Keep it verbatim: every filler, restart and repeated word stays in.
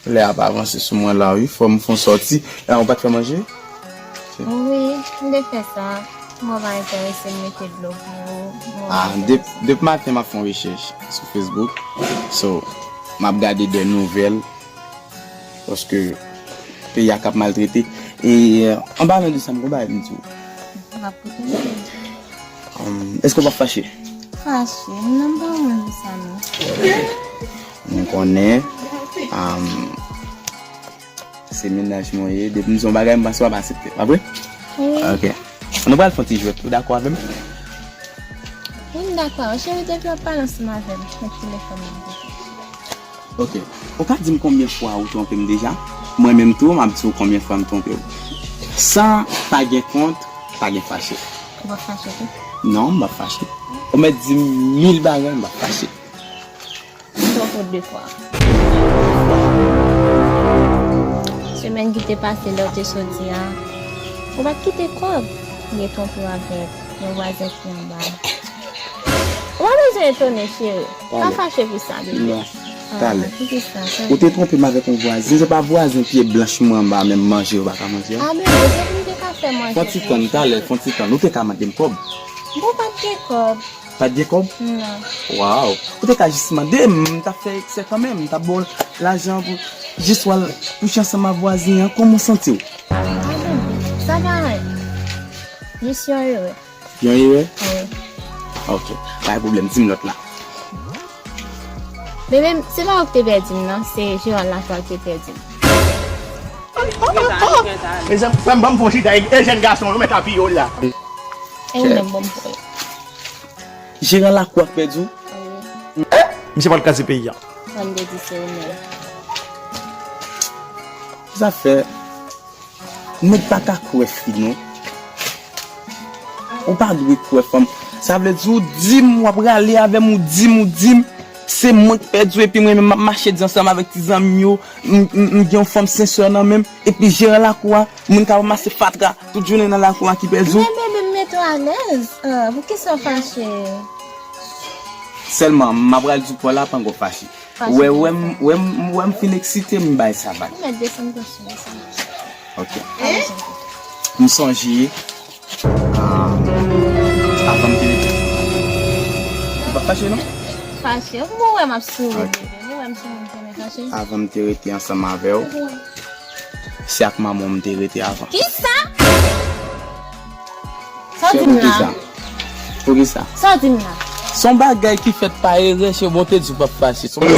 Lè ap avanse sou mwen la, wi. Fò m fè yon sòti. La, ou pa t fè manje? Wi, m te fè sa. Mwen pa enterese m mete dlo pou ou. Mwen Ah, pa depi, enterese. Depi maten, m ap fè yon rechèch sou Facebook. So, m ap gade de nouvèl. Paske peyi a k ap maltrete. E, an palan de sa, m gon bagay pou m di w. M ap koute w. Um, èske w p ap fache? Fache? Non, m pa renmen sa, non. M konnen, um, se mennaj mwen ye. Depi m di yon bagay, m panse w ap aksepte. Pa vre? Wi. Ok. Nou pral fè yon ti jwèt. Ou dakò avè m? Wi, m dakò. Cheri, depi w ap pale ansanm avè m, met telefòn nan kote. Ok. Ou ka di m konbyen fwa ou twonpe m deja? Mwen menm tou, m ap di w konbyen fwa m twonpe w. San pa gen kont, pa gen fache. Ou p ap fache tou? Non, m p ap fache. Ou mèt di m mil bagay, m p ap fache. M twonpe w de fwa. Semèn ki te pase, lè w te soti a, ou pa t kite kòb. M te twonpe w avèk yon vwazen ki anba. Ou pa bezwen etone, cheri. Pa Talè. Fache pou sa, bebe. Non. Ah, talè. Poukisa? Ou te twonpe m avèk yon vwazen. Se pa vwazen pye blanch mwen anba menm manje yo pa ka manje. Ah, bebe, se pou m te ka fè manje. Fon ti tann, talè, fon ti tann. Ou te ka mande m kòb. Bon, pa t gen kòb. Pa t gen kòb? Non. Waw. Ou te ka jis mande m, m t ap fè eksè kanmenm. M t ap ba w lajan pou jis w al kouche ansanm ak vwazen an. Kòman w santi w? Ah, bebe, sa pa anyen. Jis yon erè. Yon erè? Wi. Ok. Pa gen pwoblèm, di m lòt la. Men, men, se pa ou ki te pèdi m, non. Se Jeran Lakwa ki te pèdi m. Mezanmi, frè m, ban m fè yon chita. E, e jèn gason yo mèt apiye w la. E ou menm, ban m fè. Jeran Lakwa k pèdi w? Wi. Misye pral kraze peyi a. Mwen te di se ou menm. Sa fè Nèg pa ka kwè fi non. Ou pa dwe kwè fanm. Sa vle di ou di m w ap rale avè m, ou di m, ou di m, se mwen k pèdi w epi mwen menm m ap mache di ansanm avèk ti zanmi m yo, m, m, m gen yon fanm sensè nan men m, epi jeran lakou a, moun k ap ranmase fatra tout jounen nan lakou a ki pèdi w. Men bebe, m mete w alèz. Ah, poukisa w fache? Sèlman, m ap pral di w pòl la panko fache. Fache Wè, wè, m, poukisa? Wè, m, wè m fin eksite, m bay sa vag. Ou mèt desann tansion sa. Ok. Pa bezwen koute. M sonje, ah, avan m te rete. Ou pa fache non? Fache. Ou wè m ap souri, Ok. Bebe. Ou wè m souri, m konnen fache. Avan m te rete ansanm avè w, se ak manman w m te rete avan. Kisa? Sa w di m la? Poukisa? Poukisa? Sa w di m la? Se yon bagay ki fèt pa erè, cheri, bon te di w p ap fache. Se yon